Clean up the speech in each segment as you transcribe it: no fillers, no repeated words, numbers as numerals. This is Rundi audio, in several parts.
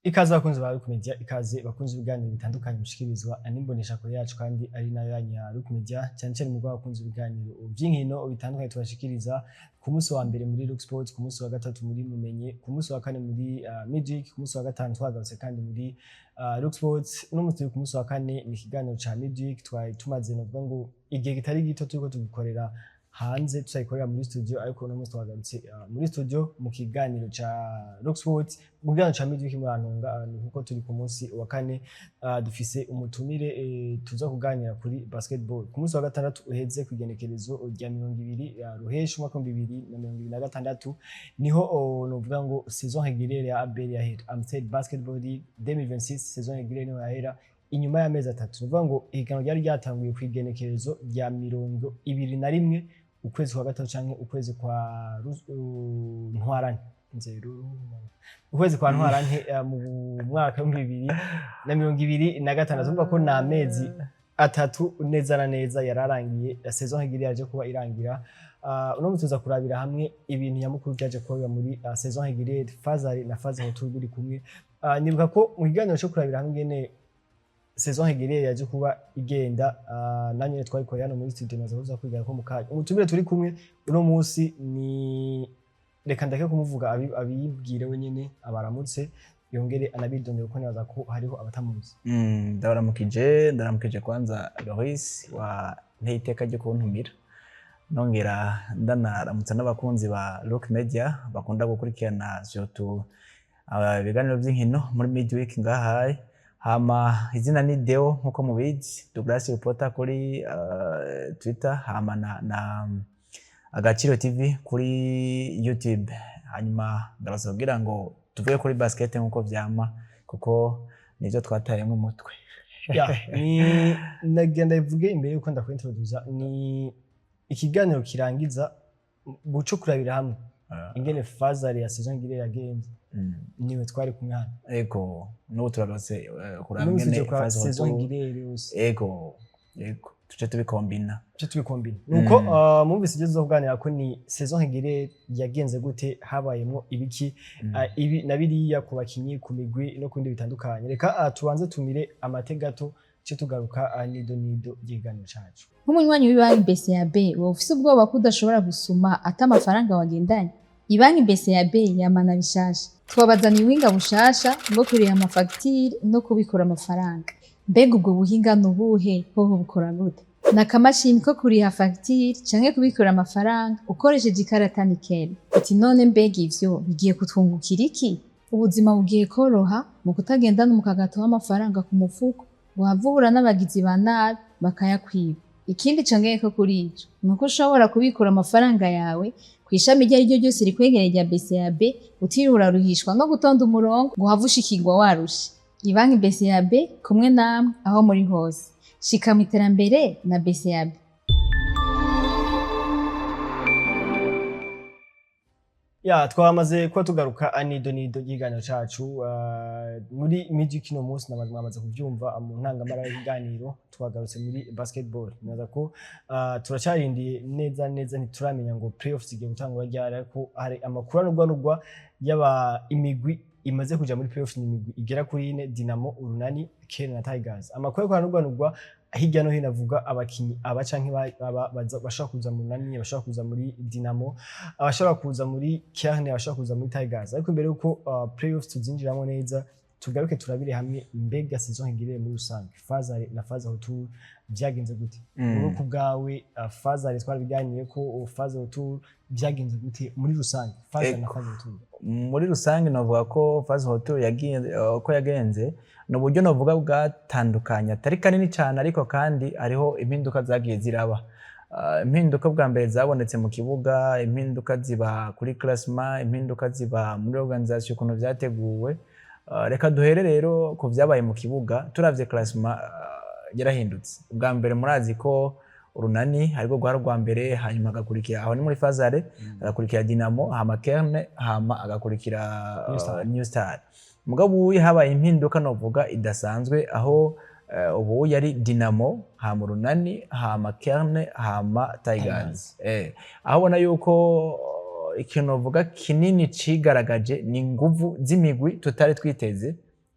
Ikaze abakunzi ba Luke Media, ikaze bakunzi ibiganiro bitandukanye mushikirizwa n'imboneshakure yacu kandi ari nayo yanyu ya Luke Media, cyane cyane mu bakunzi ibiganiro by'inkino bitandukanye tubashikiriza ku munsi wa mbere muri Luke Sports, ku munsi wa gatatu muri Mumenye, ku munsi wa kane muri Midweek, ku munsi wa gatanu twagarutse kandi muri Luke Sports. Uno munsi turi ku munsi wa kane, ni ikiganiro ca Midweek. Twari tumaze, novuga ngo, igihe kitari gito turiko tugikorera hanze, tutayikorera muri studio, ariko uno munsi twagarutse muri studio mu kiganiro ca Rock Sports, mu kiganiro ca Midweek. Murantunga, kuko turi ku munsi wa kane, dufise umutumire, tuza kuganira kuri basketball. Ku munsi wa gatandatu uheze, ku igenekerezo rya 20 Ruheshi umwaka 2026, niho novuga ngo saison régulière ya ABL yahera, Amstel Basketball League 2026 saison régulière niho yahera inyuma y'amezi 3. Nuvuga ngo ihiganwa ryari ryatanguye ku igenekerezo rya 21 ukwezi kwa gatatu canke ukwezi kwa Ntwarante, nzero, ukwezi kwa Ntwarante, mu mwaka w'2026. Urumva ko ni amezi 3 neza na neza yararangiye saison régulière yaje kuba irangira. Uno munsi tuza kurabira hamwe ibintu nyamukuru byaje kuba biba muri saison régulière, phase aller na phase retour biri kumwe. Nibuka ko mu kiganiro cyo kurabira hamwe ingene saison régulière yaje kuba igenda, nanye twayikoreye hano muri studio, naza kuza kwiga ko mukanya. Umutumire turi kumwe uno munsi ni, reka ndeke kumuvuga, abibwire we nyene, abaramutse yongere anabidondera, kuko nibaza ko hariho abatamuzi. Ndabaramukije, ndaramukije kwanza Loris wa nteye iteka ryo kuntumira, nongera ndanaramutsa n'abakunzi ba Rock Media bakunda gukurikirana surtout ibiganiro by'inkino muri midweek ngahaye. Hama izina ni Deo nkuko mubizi, Douglas Reporter kuri Twitter, hama na Agaciro TV kuri YouTube. Hanyuma ndarasa kugira ngo tuvuge kuri basket nkuko vyama, kuko nivyo twatayemwo umutwe. Ya, ni nagenda ivuge imbere yuko ndakwintroduza, ni ikiganiro kirangiza buco kurabira hamwe ingene phase aller ya saison ngire yagenze. Niwe twari kumwe hano. Ego, n'ubu turagarutse kuraba n'ubu ingene tuje kwa phase saison retour. Ngire yose. Ego, tuce tubikombina. Cyo tubikombina nuko mumvise ibyo tuza kuganira ko ni saison régulière yagenze gute, habayemwo ibiki, ibi na biriya ku bakinyi, ku migwi no kundi bitandukanye. Reka tubanze tumire amate gato, cyo tugaruka nido nido ry'ikiganiro cacu. Nk'umunywanyi w'ibanki BCAB, woba ufise ubwoba ko udashobora gusuma ata amafaranga wagendanye? Ibanki BCAB yamana bishasha, twabazaniye ubuhinga bushasha bwo kuriha amafagitire no kubikura amafaranga. Mbega ubwo buhinga ni ubuhe? Hoho bukora gute? Ni akamashini ko kuriha fagitire canke kubikura amafaranga ukoresheje ikarata Nickel. Uti none mbega ivyo bigiye kutwungukira iki? Ubuzima bugiye koroha mu kutagendana umukagato w'amafaranga ku mufuko ngo uhave uhura n'abagizi ba nabi bakayakwiba. Ikindi congeyeko kuri ico ni uko ushobora kubikura amafaranga yawe kw'ishami iryo ariryo ryose rikwegereye rya BCAB, utiriwe uraruhishwa no gutonda umurongo ngo uhave ushikirwa warushe. Ibanki BCAB, kumwe namwe aho muri hose. Shika mu iterambere na BCAB. Ya, twamaze kuba tugaruka nido nido ry'ikiganiro cacu muri midi kino munsi. Namaze mwamaze kuvyumva mu ntangamara y'ikiganiro, twagarutse muri basketball. Nibaza ko turacarindiye neza neza, ntituramenya ngo playoffs zigiye gutangura ryari, ariko hari amakuru anugwa nugwa y'aba imigwi imaze kuja muri playoffs. Ni imigwi igera kuri ine: Dinamo, Urunani, Kern na Tigers. Amakuru ariko aranugwa nugwa hirya no hino avuga abakinyi aba canke aba bashobora kuza mu Runani, bashobora kuza muri Dinamo, abashobora kuza muri Kern, abashobora kuza muri Tigers. Ariko imbere yuko playoffs tuzinjiramo neza, tugaruke turabire hamwe mbega saison igiriye muri rusange, phase aller na phase retour, byagenze gute? Wowe ku bwawe, phase aller twarabiganiye ko, phase retour byagenze gute muri rusange, phase aller na Ego. phase retour? Muri rusange novuga ko phase retour yagiye uko yagenze ni uburyo novuga bwatandukanye, atari kanini cyane, ariko kandi hariho impinduka zagiye ziraba. Impinduka bwa mbere zabonetse mu kibuga, impinduka ziba kuri classement, impinduka ziba muri organisation, ukuntu vyateguwe. Reka duhere rero ku vyabaye mu kibuga. Turavye classement, yarahindutse. Ubwa mbere murazi ko Urunani ariko rwari urwa mbere, hanyuma agakurikira, aho ni muri phase aller, agakurikira Dinamo, hama Kerne, hama agakurikira New Star. New Star. Mugabo ubu habaye impinduka novuga idasanzwe, aho ubu yari Dinamo, hama Urunani, hama Kerne, hama Tigers. Aho ubona yuko ikintu novuga kinini cigaragaje ni inguvu z'imigwi tutari twiteze.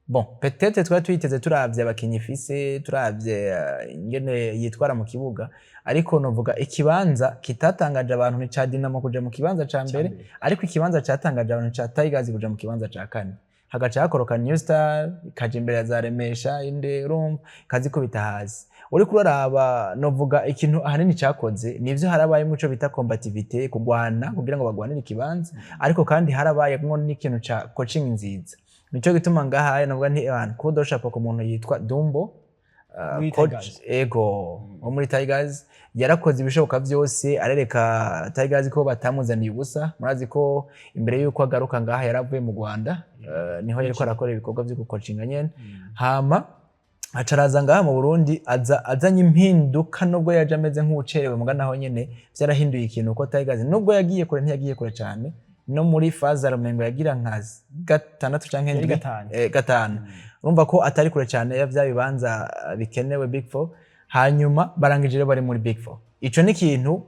Bon, peut-être twari tuyiteze turavye abakinyi ifise, turavye ingene yitwara mu kibuga, ariko novuga ikibanza kitatangaje abantu ni ca Dinamo kuja mu kibanza ca mbere, ariko ikibanza catangaje abantu ca Tigers kuja mu kibanza ca kane, hagaca hakoroka New Star ikaja imbere ya za Remesha inde, urumva ikazikubita hasi. Uriko uraraba, novuga ikintu ahanini cakoze nivyo harabayemwo ico bita combativité, kugwana kugira ngo bagwanire ikibanza, ariko kandi harabayemwo n'ikintu ca coaching nziza. Nico gituma ngahaye novuga nti abantu kudos chapeau ku muntu yitwa Dumbo, Muri coach Tigers. Ego, wo muri Tigers yarakoze ibishoboka vyose arereka Tigers ko batamuzaniye ubusa. Murazi ko imbere yuko agaruka ngaha yaravuye mu Rwanda, niho yariko arakora ibikorwa vyo gukocinga nyene, hama aca araza ngaha mu Burundi, aza azanye impinduka. Nubwo yaje ameze nk'uwucerewe, muga naho nyene vyarahinduye ikintu, kuko Tigers nubwo yagiye kure ntiyagiye kure cane. No muri phase rumengo yagira nka gatandatu canke Yari ndwi. gatanu. Gatanu, urumva ko atari kure cane ya vya bibanza bikenewe, Big Four. Hanyuma barangije rero bari muri Big Four. Ico ni ikintu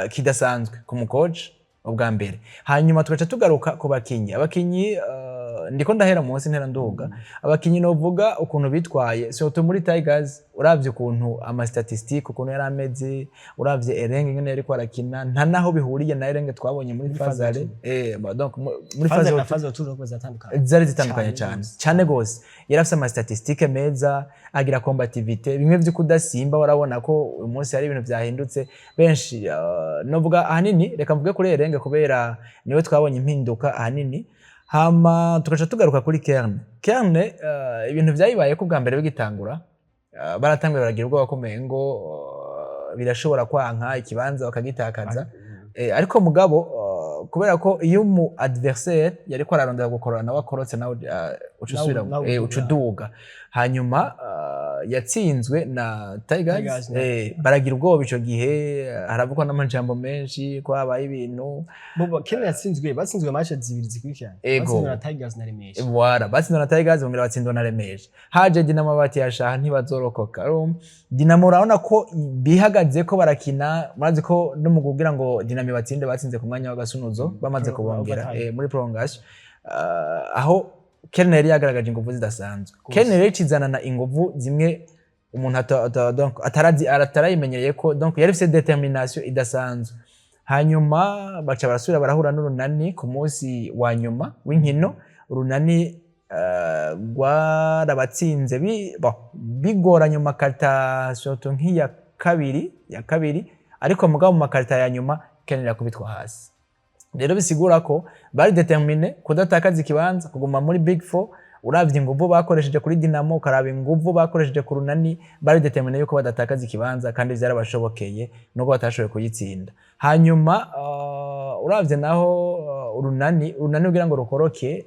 kidasanzwe ku mukoci ubwa mbere. Hanyuma tugaca tugaruka ku bakinyi. Abakinyi, ndiko ndahera munsi ntera nduga. Abakinyi novuga ukuntu bitwaye, surtout muri Tigers, uravye ukuntu ama statistique ukuntu yari ameze, uravye Erenge ingene yariko arakina, nta naho bihuriye na Erenge twabonye muri Muri phase phase aller. Ba, donc muri phase phase na retour phase retour nuko zatandukanye. Zari zitandukanye Cane cyane gose. Cyane gose. Yari afise ama statistique meza, agira combativité bimwe vyo kudasimba. Warabona ko uyu munsi hari ibintu vyahindutse benshi. Novuga ahanini, reka mvuge kuri Erenge kubera niwe twabonye impinduka ahanini. Hama tugaca tugaruka kuri Kerne. Kerne, ibintu vyayibaye ko bwa mbere bigitangura, baratanguye baragira ubwoba ko umengo birashobora kwanka ikibanza bakagitakaza. Ariko mugabo kubera ko iyo umu adversaire yariko ararondera gukorora nawe akorotse, nawe uca usubira nawe uca uduga. Uduga. Hanyuma yatsinzwe na Tigers, Tigers, baragira ubwoba ico gihe, haravugwa n'amajambo menshi ko habaye ibintu. Bobo Kenya yatsinzwe, batsinzwe match zibiri zikurikirana. Ego. Batsinzwe na Tigers na Remesha. Voilà, batsinzwe na Tigers, bongera batsindwa na Remesha. Haje Dinamo bati yashaha ntibazorokoka. Urumva? Dinamo urabona ko bihagaze ko barakina. Murazi ko no mu kugira ngo Dinamo batsinde, batsinze ku mwanya w'agasunuzo bamaze kubongera overtime. Muri prolongation, aho Kerne yari yagaragaje inguvu zidasanzwe. Gose. Kerne rero ikizanana inguvu zimwe umuntu donc atarazi, atarayimenyereye ko, donc yari ifise détermination idasanzwe. Hanyuma baca barasubira barahura n'Urunani ku munsi wa nyuma w'inkino. Urunani rwarabatsinze bon, bigoranye mu makarita, surtout nk'iya kabiri ya kabiri, ariko mugabo mu makarita ya nyuma Kerne irakubitwa hasi. Rero bisigura ko bari déterminé kudatakaza ikibanza, kuguma muri Big Four. Uravye inguvu bakoresheje kuri Dinamo, ukaraba inguvu bakoresheje ku Runani, bari déterminé yuko badatakaza ikibanza, kandi vyarabashobokeye nubwo batashoboye kuyitsinda. Hanyuma uravye naho Urunani kugira ngo rukoroke,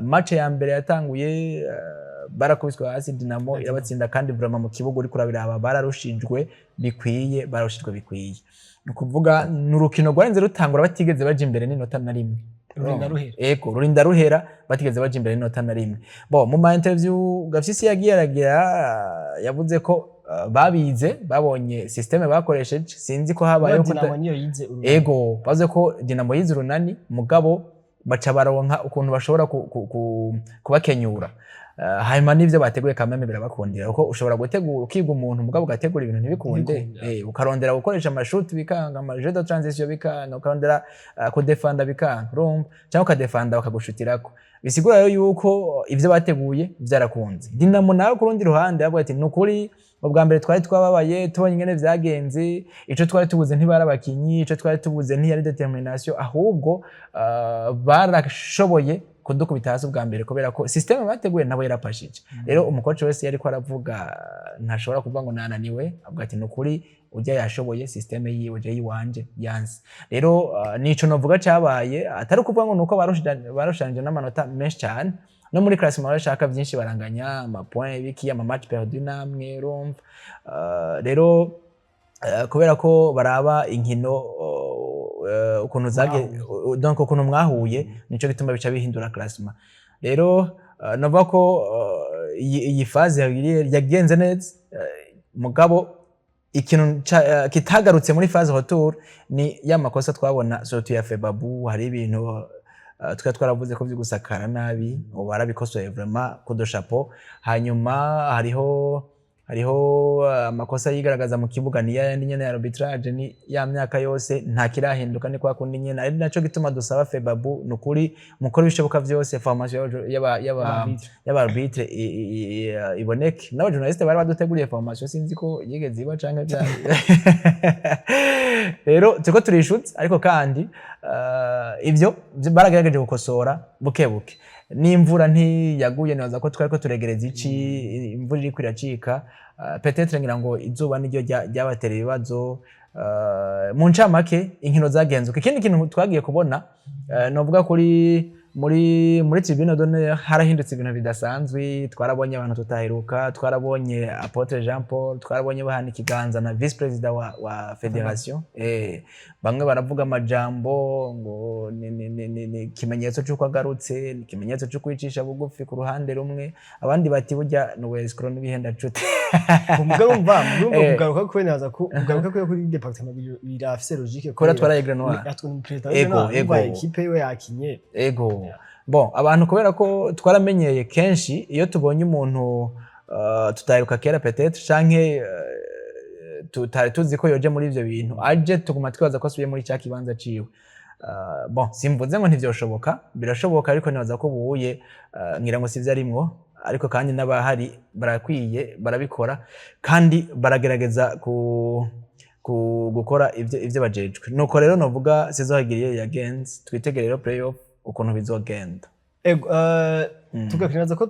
match ya mbere yatanguye barakubiswe hasi, Dinamo irabatsinda, kandi vraiment mu kibuga uriko urabiraba bararushijwe bikwiye, bararushijwe bikwiye. Ni ukuvuga ni urukino rwarenze rutangura batigeze baja imbere n'inota na rimwe. Rurinda ruhera. Ego, rurinda ruhera batigeze baja imbere n'inota na rimwe. Bo mu ma interview Gafyisi yagiye aragira, yavuze ko babize, babonye système bakoresheje. Sinzi ko habayeho Dinamo niyo yize Urunani. Ego, bavuze ko Dinamo yize Urunani, mugabo baca baronka ukuntu bashobora kubakenyura. Hanyuma n'ivyo bateguye kameme birabakundira, kuko ushobora gutegura ukiga umuntu, mugabo ugategura ibintu ntibikunde. Ntibikunda. Ukarondera gukoresha amashuti bikanga, ama jeu de transition bikanga, ukarondera kudefanda bikanga, urumva, cyangwa ukadefanda bakagushutirako. Bisigura rero yuko ivyo bateguye vyarakunze. Dinamo nawe ku rundi ruhande yavuga ati: "Nukuri ubwa mbere twari twababaye tubonye ingene vyagenze. Ico twari tubuze ntibari abakinyi, ico twari tubuze ntiyari détermination, ahubwo barashoboye kudukubita hasi ubwa mbere kubera ko système bateguye nabo yarapashije." Rero umukoci wese yariko aravuga ntashobora kuvuga ngo nananiwe, avuga ati: "Nukuri ujya yashoboye système yiwe, je yiwanje yanse." Rero nico novuga cabaye, atari ukuvuga ngo nuko barushanije n'amanota menshi cyane. No muri classement barashaka byinshi, baranganya ama point biki, ama match perdu namwe, urumva. Rero kubera ko baraba inkino ukuntu zage donc ukuntu mwahuye, nico gituma bica bihindura classement. Rero navuga ko iyi phase yagenze neza, mugabo ikintu kitagarutse muri phase retour ni ya makosa twabona, surtout ya Febabu. Hari ibintu Twari twaravuze ko vyo gusakara nabi, ubu barabikosoye, vraiment coup de chapeau. Hanyuma hariho amakosa yigaragaza mu kibuga, ni yayandi nyene ya arbitrage, ni ya myaka yose, nta kirahinduka, ni kwa kundi nyene. Ari naco gituma dusaba FEBABU, nukuri mukora ibishoboka vyose formation y'aba Arbitre. y'aba arbitre iboneke. N'aba journaliste bari baduteguriye formation, sinzi ko yigeze iba canke bya. Rero turiko turishutse, ariko kandi ivyo baragerageje gukosora buke buke. N'imvura ntiyaguye, nibaza ko twariko turegereza ici, imvura iriko iracika. Peut-être ngira ngo izuba niryo ryabatera ibibazo. Mu ncamake inkino zagenze uko. Ikindi kintu twagiye kubona, novuga kuri muri tribune d'honneur harahindutse ibintu bidasanzwe. Twarabonye abantu tutaheruka, twarabonye Apôtre Jean Paul, twarabonye bahana ikiganza na vice président wa fédération. Bamwe baravuga amajambo ngo ni ikimenyetso c'uko agarutse, ni ikimenyetso c'uko kwicisha bugufi ku ruhande rumwe, abandi bati burya ni escroc n'ibihenda nshuti. Mugabo umva kugaruka kwe, naza ko kugaruka kwe kuri département birafise logique. Kubera twara Aigle Noir. Atwe ni président. Ego. Ego, équipe yiwe yakinye. Ego. Bon, abantu kubera ko twaramenyeye kenshi iyo tubonye umuntu tutaheruka kera peut-être, canke tutari tuzi ko yoje muri ivyo bintu, aje tuguma twibaza ko asubiye muri ca kibanza ciwe. Bon, simvuze ngo ntivyoshoboka, birashoboka, ariko nibaza ko buye ngira ngo sivyo arimwo. Ariko kandi n'abahari barakwiye, barabikora kandi baragerageza ku gukora ivyo bajejwe. Nuko rero novuga saison régulière yagenze, twitegere rero playoff ukuntu bizogenda. Ego, tugakwiraza ko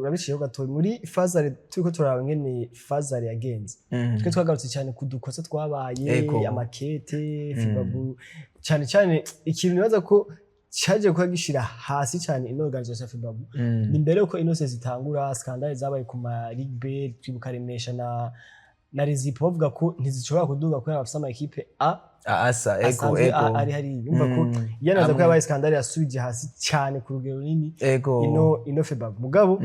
urabiciyeho gato muri phase aller, turiko turaraba ingene phase aller yagenze. Twe twagarutse cyane ku dukosa twabaye, amakete FEBABU, cyane cyane ikintu nibaza ko cyaje kuba gishira hasi cyane ino organisation ya FEBABU ni mbere yuko ino saison itangura, scandale zabaye ku ma Ligue B. Twibuka Remesha na Rezipo bavuga ko ntizishobora kuduga kubera bafise ama équipe A Asa, ego. asanzwe ari hariya. Yumva ko yanaza ko yabaye scandale yasubije hasi cyane ku rugero runini ino FEBABU. Mugabo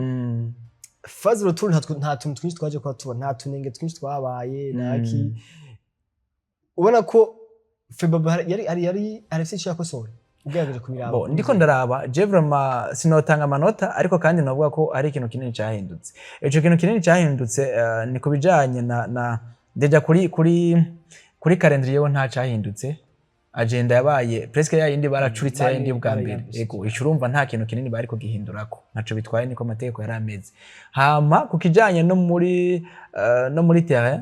phase retour nta tuntu twinshi twaje kuba tubona, nta tunenge twinshi twabaye naki. Ubona ko FEBABU yari arafise icyo yakosora ugerageje kubiraba. Bo, ndiko ndaraba je vraiment sinotanga amanota, ariko kandi novuga ko ari ikintu kinini cyahindutse. Ico kintu kinini cyahindutse ni ku bijanye na déjà kuri calendrier ho nta cyahindutse. Agenda yabaye presque ya yindi, baracuritse ya yindi bwa mbere. Barayambishije. Ego, ico urumva nta kintu kinini bari kugihindurako, ntaco bitwaye, niko amategeko yari ameze. Hama ku kijanye no muri terrain,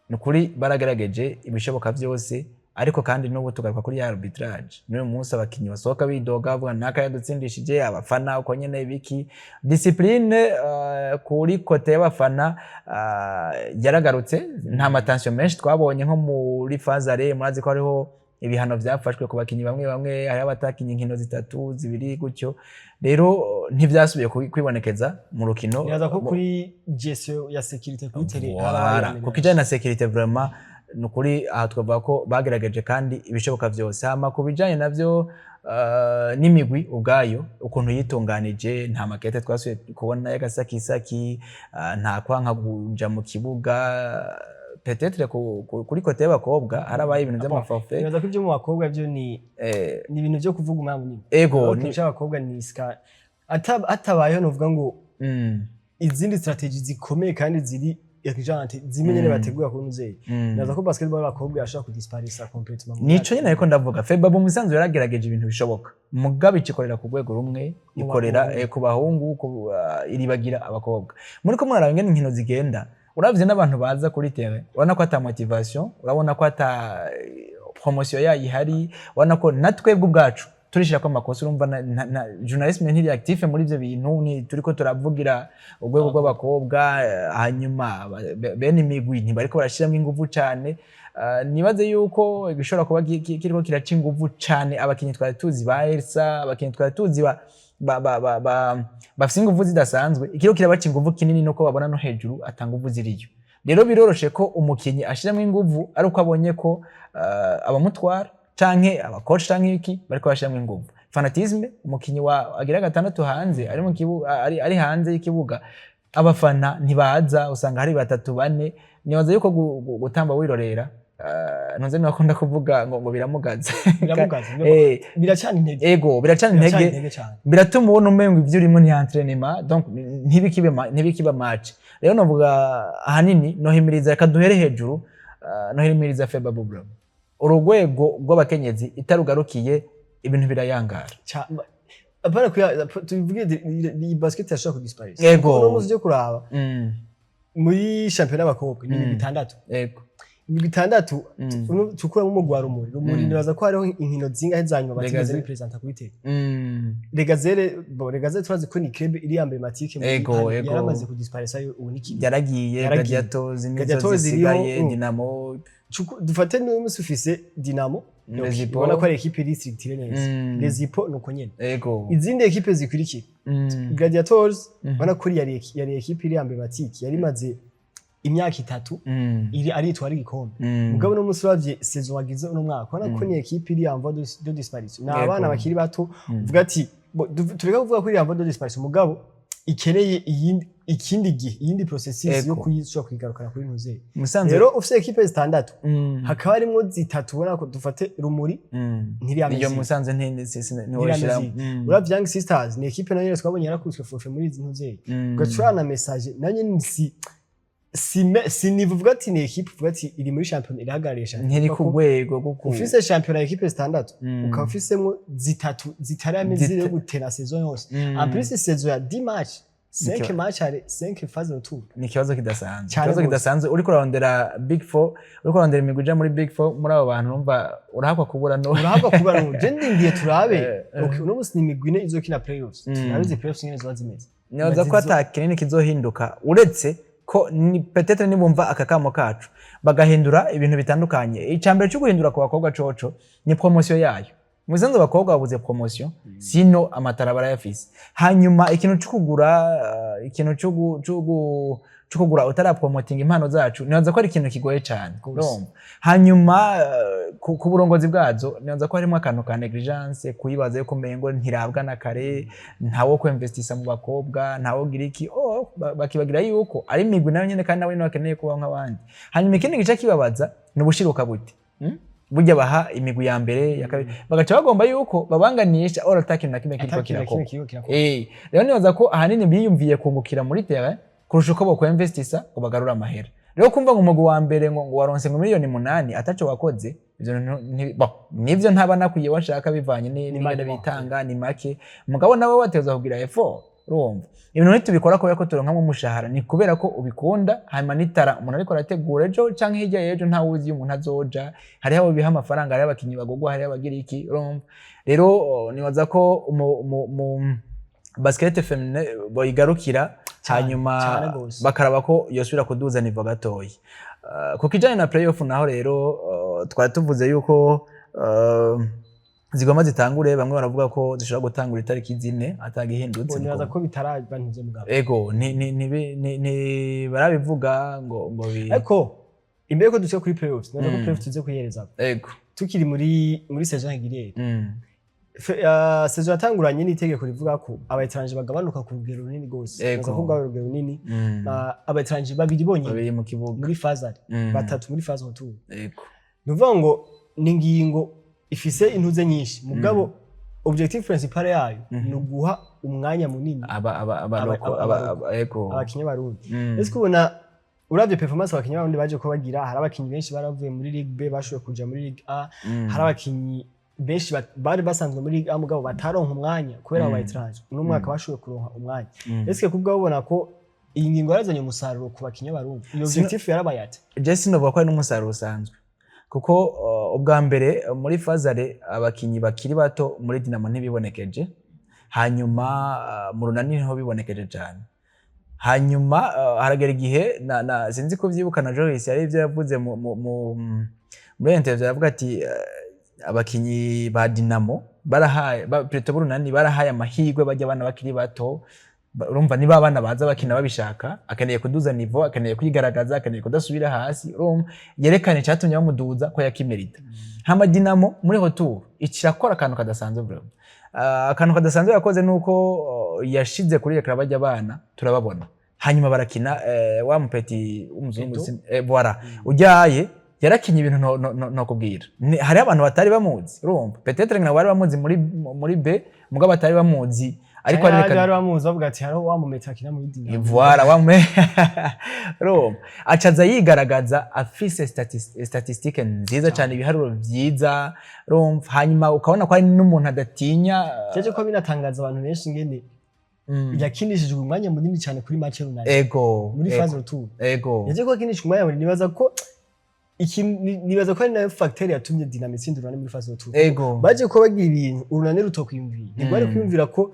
ni ukuri baragerageje ibishoboka byose, ariko kandi n'ubu tugaruka kuri ya arbitrage. N'uyu munsi abakinyi basohoka bidoga bavuga naka yadutsindishije, abafana uko nyene, biki discipline kuri côté y'abafana yaragarutse, nta ma tension menshi twabonye nko muri phase aller. Murazi ko hariho ibihano vyafashwe ku bakinyi bamwe bamwe, hariho abatakinye inkino zitatu, zibiri gutyo. Rero ntivyasubiye kwibonekeza mu rukino. Nibaza ko kuri gestion ya sécurité kuri terrain Voilà. Ku kijanye na sécurité, vraiment ni ukuri aha twavuga ko bagerageje kandi ibishoboka vyose. Hama ku bijanye navyo n'imigwi ubwayo ukuntu yitunganije, nta makete twasubiye kubona y'agasakisaki, nta kwanka kuja mu kibuga. Peut-être kuri côté y'abakobwa harabaye ibintu vy'ama forfait. Nibaza ko ibyo mu bakobwa byo ni ni ibintu byo kuvuga umwanya munini. Ego. Ni cy'abakobwa ni ska hatabayeho novuga ngo izindi stratégie zikomeye kandi ziri urgente zimwe nyene bategura kuri muzeyi. Nibaza ko basketball y'abakobwa yashobora kudisparisa complètement mu Nico myaka nyine ariko ndavuga, FEBABU mu bisanzwe yaragerageje ibintu bishoboka, mugabo ikikorera ku rwego rumwe, Mu ikorera bahungu. Ku bahungu, iribagira abakobwa. Muri ko muraraba ingene inkino zigenda, uravye n'abantu baza kuri terrain, urabona ko ata motivation, urabona ko ata promotion yayo ihari, urabona ko na twebwe ubwacu turishira ko amakosa. Urumva na journalisme ntiri active muri ivyo bintu, ni turiko turavugira urwego rw'abakobwa. Hanyuma bene imigwi ntibariko barashiramwo inguvu cane. Nibaze yuko gishobora kuba kiriko kiraca inguvu cane abakinyi twari tuzi ba Elsa, abakinyi twari tuzi ba bafise inguvu zidasanzwe. Ikiriko kirabaca inguvu kinini nuko babona no hejuru ata nguvu ziriyo. Rero biroroshe ko umukinyi ashiramwo inguvu ari uko abonye ko abamutwara canke aba coach canke iki bariko bashiramwo inguvu. Fanatisme, umukinyi wa agira gatandatu hanze ari mu kibuga, ari hanze y'ikibuga, abafana ntibaza, usanga hari batatu bane. Nibaza yuko gutamba wirorera Ntuze niba kuvuga ngo biramugaza. Biramugaza. Biracana intege. Ego, biracana Biracana intege. Intege cyane. Biratuma ubona umengo ivyo urimo ni entraînement, donc ntibikibe match. Rero novuga ahanini nohimiriza, reka duhere hejuru, nohimiriza FEBABU bro, urugwego rw'abakenyezi itarugarukiye ibintu birayangara. Apana kuya tuvuge iyi basket yashobora kudisparaître. Uno munsi ujye kuraba muri shampiyona y'abakobwa ni imigwi 6. Imigwi 6, tukuramo umugwi wa Rumuri. Nibaza ko hariho inkino zingahe za nyuma batigeze bipresenta kuri télé. Les Gazelles, bon, Les Gazelles turazi ko ni club iri emblématique muri yaramaze kudisparaître yo ubu ni kimwe. Yaragiye. Yaragiye. Gladiators nizo Gladiators ziriho, zisigaye. Dinamo. Dufate n'uyu munsi ufise Dinamo. Les Hippos. Ubona ko ari équipe iri structurée neza. Les Hippos nuko nyene. Izindi équipe zikurikira, Gladiators, ubona ko yari équipe iri emblématique, yari imaze imyaka 3 iri ari itwara igikombe. Mugabo no munsi uravye saison wagize uno mwaka, ubona ko ni équipe iri en voie de disparition. Ni abana bakiri bato, uvuga ati tureka kuvuga ko iri en voie de disparition, mugabo ikeneye iyindi, ikindi gihe, iyindi processus yo kuyishobora kuyigarukana kuri ntuzeye. Musanze. Rero ufise équipe zitandatu, hakaba harimwo zitatu ubona ko, dufate Rumuri, ntiri Iyo Musanze ntiwoshira. Uravye Young Sisters, ni équipe nayo nyene twabonye yarakubiswe forfait muri izi ntuzeye. Ugacura na Messager nayo nyene si niveau uvuga ati ni équipe uvuga ati iri muri shampiyona, irahagarariye shampiyona. Ntiri ku rwego rwo ku Ufise shampiyona équipe zitandatu, ukaba ufisemwo zitatu zitari amezire yo gutera saison yose, en plus saison ya 10 match, 5 match aller, 5 phase retour. Ni ikibazo kidasanzwe. Cyane Ikibazo gose. kidasanzwe. Uriko urarondera Big Four, uriko urarondera imigwi ija muri Big Four, muri abo bantu numva urahakwa kubura no Urahabwa kuba no je ndindiye turabe. Okay, uno munsi ni imigwi ine izokina playoffs. Turabe izi playoffs nyene ziba zimeze. Nibaza ko ata kinini kizohinduka, uretse ko ni peut-être nibumva aka kamo kacu bagahindura ibintu bitandukanye. Icambere cyo guhindura ku bakobwa coco ni promotion yayo. Mu bisanzwe abakobwa babuze promotion, sino amatara barayafise. Hanyuma ikintu cyo kugura, ikintu cyo kugura utarapromotinga impano zacu, nibaza ko ari ikintu kigoye cyane. Gose. Urumva? Hanyuma ku burongozi bwazo nibaza ko harimo akantu ka négligence, kuyibaza yuko umengo ntirabwa na kare, ntawo kwinvestisa mu bakobwa, ntawo gira iki, oh, bakibagira yuko ari imigwi nayo nyene kandi nabo nyene bakeneye kubaho nk'abandi. Hanyuma ikindi gice kibabaza ni ubushiruka buti, Burya baha imigwi ya mbere, ya kabiri, bagaca bagomba yuko babanganisha, ora ata kintu na kimwe kiriko Ata kintu na kimwe kirakorwa. kiriko kirakorwa. Rero nibaza ko ahanini biyumviye kungukira muri terrain kurusha uko bokwinvestisa ngo bagarure amahera. Rero kumva ngo umugwi wa mbere ngo waronse ngo 8 miliyoni ataco wakoze, ivyo bintu bon, nivyo ntaba nakwiye washaka bivanye n'ingene Make. bitanga ni make, mugabo nawe wateza kugira effort. Urumva, ibintu ntitubikora kubera ko turonkamwo umushahara, ni kubera ko ubikunda. Hanyuma nitara umuntu ariko arategura ejo canke hirya y'ejo, ntawe uzi iyo umuntu azoja. Hariho abo biha amafaranga, hariho abakinyi bagurwa, hariho abagira iki. Urumva rero, nibaza ko mu basket féminin boyigarukira. Cyane, Hanyuma cyane gose. bakaraba ko yosubira kuduza niveau gatoyi. Ku kijanye na playoff naho rero, twari tuvuze yuko zigomba zitangure. Bamwe baravuga ko zishobora gutangura itariki 4 atagihindutse. Nibaza ko bitaraba ntuze mugabo. Ego, ni barabivuga ngo bi Ariko imbere ko dushika kuri playoffs, nibaza ko playoffs tuze kuyihereza tukiri muri saison régulière. Saison yatanguranye n'itegeko rivuga ko aba étrangers bagabanuka ku rugero runini gose. Nibaza ko bwaba urugero runini. Aba étrangers babiri bonyine Babiri mu kibuga. muri phase aller, batatu muri phase retour. Ni ukuvuga ngo ni ingingo ifise intuze nyinshi, mugabo objectif principal yayo ni uguha umwanya munini aba aba locaux, ego. Abakinyi b'Abarundi. Ese kubona uravye performance abakinyi b'Abarundi baje ko bagira, hari abakinyi benshi baravuye muri Ligue B bashoboye kuja muri Ligue A, hari abakinyi benshi bari basanzwe muri Ligue A mugabo bataronka umwanya kubera abo ba étrangers, uno mwaka bashoboye kuronka umwanya. Ese kubwa ubona ko iyi ngingo yarazanye umusaruro ku bakinyi b'Abarundi, iyo objectif yarabaye ate? Je sinovuga ko ari n'umusaruro usanzwe, kuko ubwa mbere muri phase aller abakinyi bakiri bato muri Dinamo ntibibonekeje, hanyuma mu Runani niho bibonekeje cyane. Hanyuma haragera igihe na sinzi ko vyibuka na Joyce yari ivyo yavuze muri interview, yavuga ati abakinyi ba Dinamo barahaye plutôt b'Urunani barahaye amahirwe bajya abana bakiri bato. Urumva niba abana baza bakina babishaka, akeneye kuduza niveau, akeneye kwigaragaza, akeneye kudasubira hasi, urumva yerekane icyatumye bamuduza ko yakimerita. Hama Dinamo muri retour ikirakora akantu kadasanzwe bro. Akantu kadasanzwe yakoze nuko yashize kuri écran bajya abana turababona, hanyuma barakina, wa mupeti w'umuzungu. Eto. Voilà, ujyaye. Yarakinye ibintu no kubwira. Hariho abantu batari bamuzi, urumva, peut-être ngira bari bamuzi muri B, mugabo batari bamuzi, ariko ariko arerekana bari bamuzi bavuga ati hariho wa mumeta akina muri Dinamo. Voilà, wamwe urumva acaza yigaragaza afise statistique nziza cyane, ibiharuro vyiza, urumva, hanyuma ukabona ko ari n'umuntu adatinya. Cyaje ko binatangaza abantu benshi ngene yakinishijwe umwanya munini cyane kuri match runani muri phase retour. Yaje ko akinishijwe umwanya munini, nibaza ko nibaza ko ari nayo facteur yatumye Dinamo itsinda Urunani muri phase retour. Baje ko bagira ibintu Urunani rutokwiyumvira, ntigwari kwiyumvira ko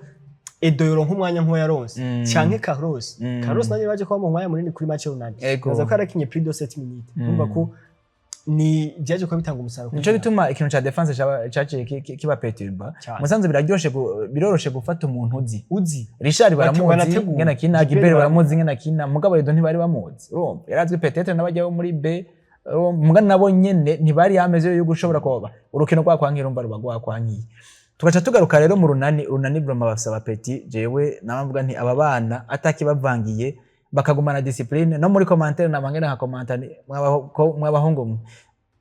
Edo yoronka umwanya nk'uwo yaronse canke Carlos. Carlos nawe baje kuba mu mwanya munini kuri match runani. Nibaza ko yarakinye plus de 7 minutes. Urumva ko ni byaje kuba bitanga umusaruro kuri Nico Dinamo. gituma ikintu ca défense caciye kiba perturba. Cyane. Musanze biraryoshe biroroshe gufata umuntu uzi. Uzi. Richard baramuzi Banateguye. ngena kina, Gilbert Gilbert baramuzi ngena kina, mugabo Edo ntibari bamuzi, urumva, yarazwi peut-être n'abajya bo muri B, urumva, muga nabo nyene ntibari yameze yo gushobora kuba urukino rwakwankira, urumva ruba rwakwankiye. Tugaca tugaruka rero mu Runani. Urunani vraiment bafise aba petits. Jewe namvuga nti aba bana atakibavangiye bakagumana discipline, no muri commentaire namangena nka commenta ni mw'abahungu mwe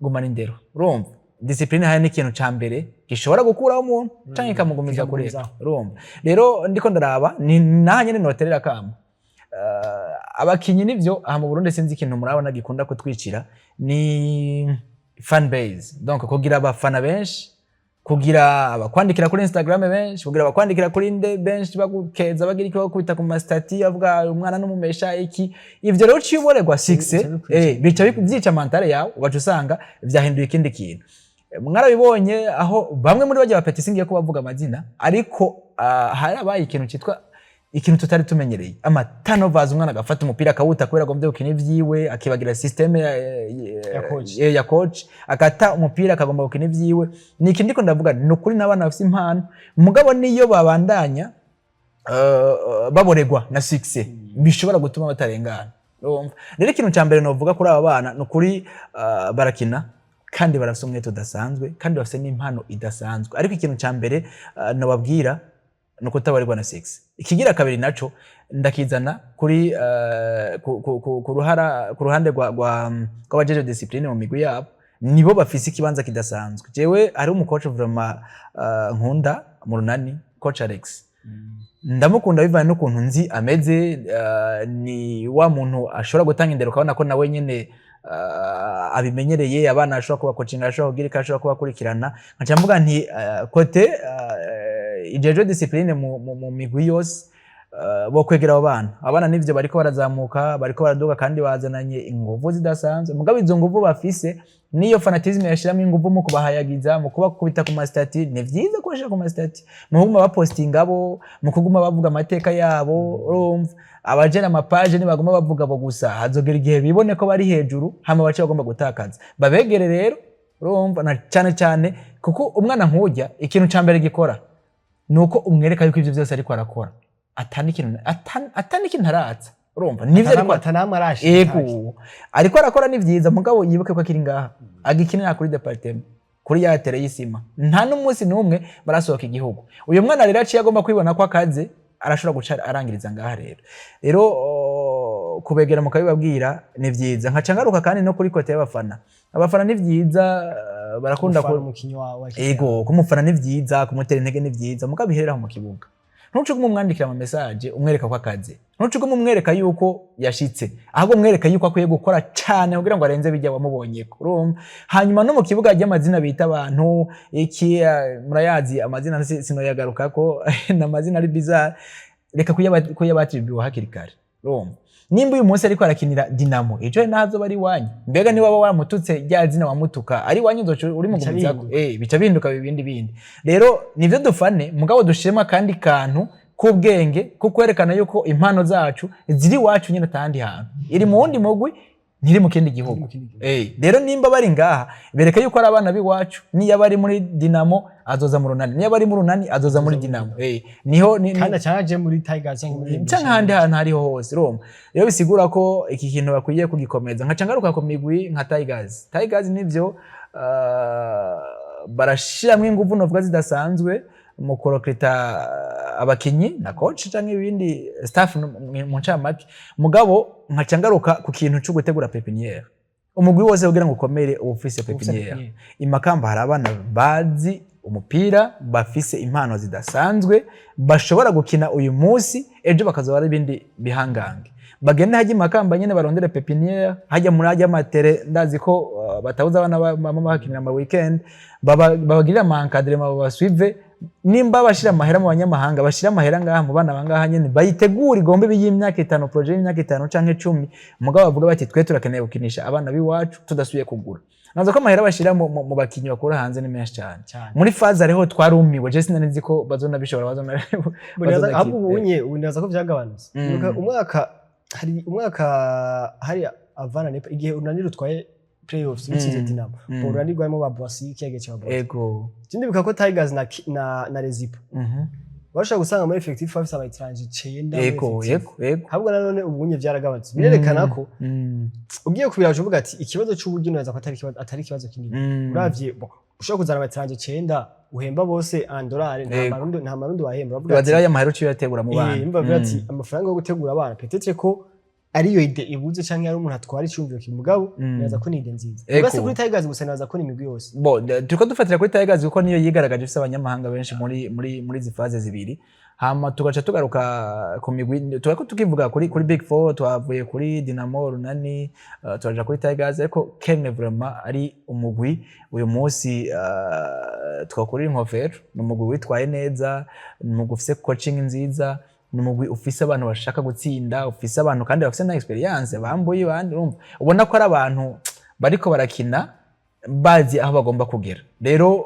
gumana indero, urumva, discipline hari n'ikintu ca mbere gishobora gukuraho umuntu canke ikamugumiza kure. Ikamugumizaho. Urumva rero ndiko ndaraba ni naha nyene noterera kamo abakinyi. Nivyo, aha mu Burundi sinzi ikintu murabona gikunda kutwicira, ni fan base, donc kugira abafana benshi, kugira abakwandikira kuri Instagram benshi, kugira abakwandikira kuri nde benshi, bagukeza, bagira iki, bakubita ku ma statuts, bavuga umwana n'umumesha iki. Ivyo rero uciye uborerwa succès, Bica bikwica. Bica byica mentale yawe, ugaca usanga vyahinduye ikindi kintu. Mwarabibonye aho bamwe muri bajya ba petits, singiye ko bavuga amazina, ariko harabaye ikintu cyitwa ikintu tutari tumenyereye, ama turnovers. Umwana agafata umupira akawuta kubera agombye gukina ivyiwe, akibagira système Ya coach. Ya coach, akata umupira akagomba gukina ivyiwe. Ni iki ndiko ndavuga? Ni ukuri n'abana bafise impano, mugabo niyo babandanya baboregwa na succès, bishobora gutuma batarengana. Urumva rero ikintu cya mbere novuga kuri aba bana ni ukuri, barakina kandi barafise umwete udasanzwe, kandi bafise n'impano idasanzwe, ariko ikintu cya mbere nobabwira ni ukutabarirwa na succès. Ikigira kabiri naco ndakizana kuri ku ruhara, ku ruhande rw'abajeje discipline mu migwi yabo, nibo bafise ikibanza kidasanzwe. Jewe hariho umu coach vraiment nkunda mu Runani, coach Alex. Ndamukunda bivanye n'ukuntu nzi ameze, ni wa muntu ashobora gutanga indero, ukabona ko nawe nyene abimenyereye, abana ashobora kubakocinga, ashobora kugira icyo, ashobora kubakurikirana. Nkaca mvuga nti côté ijejwe discipline mu migwi yose, bo kwegera abo bana. Abana nivyo bariko barazamuka, bariko baraduga, kandi bazananye inguvu zidasanzwe, mugabo izo nguvu bafise niyo fanatisme yashiramo inguvu mu kubahayagiza, mu kubakubita ku ma statuts. Ni vyiza kubashira ku ma statuts, mu kuguma bapostinga abo, mu kuguma bavuga amateka yabo. Urumva abajera ama pages nibaguma bavuga abo gusa, hazogera igihe bibone ko bari hejuru, hama bace bagomba gutakaza. Babegere rero, urumva, na cyane cyane kuko umwana nk'ujya, ikintu ca mbere gikora ni uko umwereka yuko ivyo vyose ariko arakora atani ikintu aratsa, urumva, nivyo ariko Atanamwe arashika. Ego, ariko arakora ni vyiza, mugabo yibuke ko akiri ngaha agikinira kuri département, kuri ya terrain y'isima, nta n'umunsi n'umwe barasohoka igihugu. Uyu mwana rero aciye agomba kwibona ko akaze, arashobora guca arangiriza ngaha. Rero kubegera mukabibabwira ni vyiza. Nkaca ngaruka kandi no kuri côté y'abafana. Abafana ni vyiza, barakunda Gufana umukinyi wawe. Ego, kumufana ni vyiza, kumutera intege ni vyiza, mugabo ihereraho mu kibuga. Ntuce ugume umwandikira ama message umwereka ko akaze, ntuce ugume umwereka yuko yashitse, ahubwo umwereka yuko akwiye gukora cane kugira ngo arenze bijya wamubonyeko, urumva. Hanyuma no mu kibuga ry'amazina bita abantu iki, murayazi amazina, sinoyagarukako, ni amazina ari bizarre. Reka kuyabatribuwa hakiri kare, urumva. Nimba uyu munsi ariko arakinira Dinamo, ejo naho azoba ari iwanyu, mbega niba waba wamututse rya zina wamutuka ari iwanyu, uzoca uri mu Bica gumizako. bihinduka. Bica bihinduka ibindi bindi. Rero nivyo dufane, mugabo dushiremo akandi kantu k'ubwenge ko kwerekana yuko impano zacu ziri iwacu nyine, atahandi hantu, iri mu wundi mugwi, ntiri mu kindi gihugu. Mu kindi gihugu. Rero nimba bari ngaha, bereke yuko ari abana b'iwacu. Niyo bari muri Dinamo azoza mu Runani, niyo bari mu Runani azoza muri Dinamo. Niho Kandi acaje muri Tigers cyangwa muri canke ahandi hantu hariho hose, urumva rero bisigura ko iki kintu bakwiye kugikomeza. Nkaca ngaruka ku migwi nka Tigers. Tigers nivyo, barashiramwo inguvu novuga zidasanzwe mu kurokrita abakinyi na coach canke ibindi staff mu ncamake, mugabo nkaca ngaruka ku kintu co gutegura pépinière. Umugwi wose kugira ngo ukomere uba ufise Ufise pépinière. Pépinière. Imakamba hari abana bazi umupira, bafise impano zidasanzwe, bashobora gukina uyu munsi, ejo bakazoba ari ibindi bihangange. Bagende hajya Imakamba nyene barondere pépinière, hajya muri hajya amatere, ndazi ko batabuza abana bama bakinira ama weekend, babagirira ama encadrement, babasuive. Nimba bashira amahera mu banyamahanga, bashira amahera ngaha mu bana bangaha nyene, bayitegure igombe y'imyaka 5, projet y'imyaka 5 canke 10, mugabo bavuga bati: "Twe turakeneye gukinisha abana b'iwacu tudasubiye kugura." Nazo ko amahera bashira mu bakinyi bakura hanze ni menshi cyane. Cyane. Muri phase ariho twarumiwe, je sinari nzi ko bazona bishobora, bazona Ahubwo ubunye ubu nibaza ko vyagabanutse. Ibuka umwaka, hari umwaka hari avana nepa, igihe Urunani rutwaye playoffs rutsinze Dinamo. Urunani rwarimo ba Boissy, ikiyaga cya Boissy. Ndibuka ko Tigers na Rezipo bashobora gusanga muri effectif bafise aba étrangers 9 muri effectif. ego ego Ahubwo nanone ubunye vyaragabanutse, birerekana ko ugiye kubiraje uvuga ati ikibazo c'uburyo, nibaza ko atari ikibazo kinini. Uravye, bon, ushobora kuzana aba étrangers 9 uhemba bose en dollar, nta marundi, nta marundi wahemba. Uravuga ati Bazira y'amahera uciye uyategura mu bana. Imva bavuga ati amafaranga yo gutegura abana, peut-être ko ariyo idée ibuze canke ari umuntu atwara icumviro kimugabo. Nibaza ko ni idée nziza. Ubwo si kuri Tigers gusa, nibaza ko ni imigwi yose. Bo turiko dufatira kuri Tigers kuko niyo yigaragaje ifise abanyamahanga benshi muri izi phases zibiri. Hama tugaca tugaruka ku migwi, turako tukivuga kuri Big Four. Twavuye kuri Dinamo, Runani, turaja kuri Tigers, ariko Kerne vraiment ari umugwi uyu munsi twakurira inkofero. Ni umugwi witwaye neza, ni umugwi ufise coaching nziza, ni umugwi ufise abantu bashaka gutsinda, ufise abantu kandi bafise na experience, bambuye bandi. Urumva, ubona ko ari abantu bariko barakina bazi aho bagomba kugera. Rero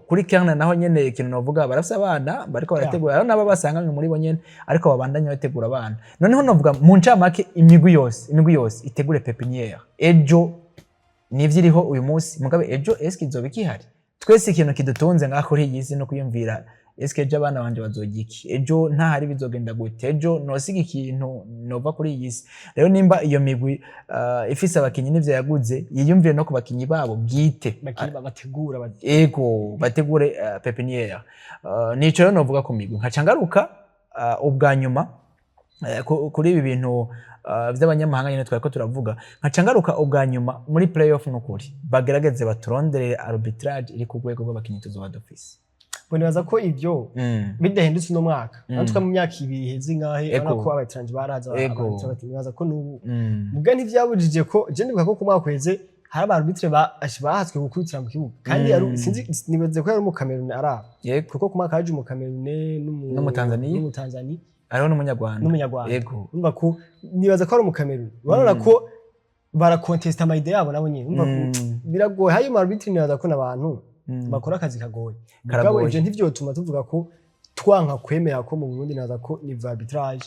kuri Kerne naho nyene ikintu novuga, barafise abana bariko barategura, hariho n'abo basanganywe muri bo nyene, ariko babandanya bategura abana. Noneho novuga mu ncamake, imigwi yose itegure pépinière. Ejo nivyo iriho uyu munsi, mugabe ejo eske izoba ikihari? Twese ikintu kidutunze ngaho kuri iyi si no kwiyumvira: eske ejo abana banje bazojya iki? Ejo ntahari bizogenda gute? Ejo nosiga ikintu nova kuri iyi si? Rero nimba iyo migwi ifise abakinyi n'ivyo yaguze, yiyumvire no ku bakinyi babo bwite. Bakiri bategura Ego, bategure pépinière. Nico rero novuga ku migwi. Nkaca ngaruka ubwa nyuma kuri ibi bintu vy'abanyamahanga nyene twariko turavuga. Nkaca ngaruka ubwa nyuma muri playoff. N'ukuri bagerageze baturonderere arbitrage iri ku rwego rw'abakinyi tuzoba dufise. Bo nibaza ko ivyo bidahindutse uno mwaka, natwe mu myaka 2 iheze ngahe, urabona ko aba étrangers baraza. Nibaza ko n'ubu muga ntivyabujije ko je ndibuka ko ku mwaka uheze hari aba arbitre bahatswe gukubitira mu kibuga kandi sinzi, nibaze ko yari mu Cameroon araba, kuko ku mwaka haje mu Cameroon N'Umutanzania. n'Umutanzania. Hariho n'Umunyarwanda. N'Umunyarwanda. Urumva ko nibaza ko ari mu Cameroon, urabona ko barakontesta ama idées yabo nabo nyene. Urumva ko biragoye. Hayo arbitre, nibaza ko n'abantu bakora akazi kagoye. Mugabo Karagoye. ivyo ntivyotuma tuvuga ko twanka kwemera ko mu Burundi, nibaza ko niveau arbitrage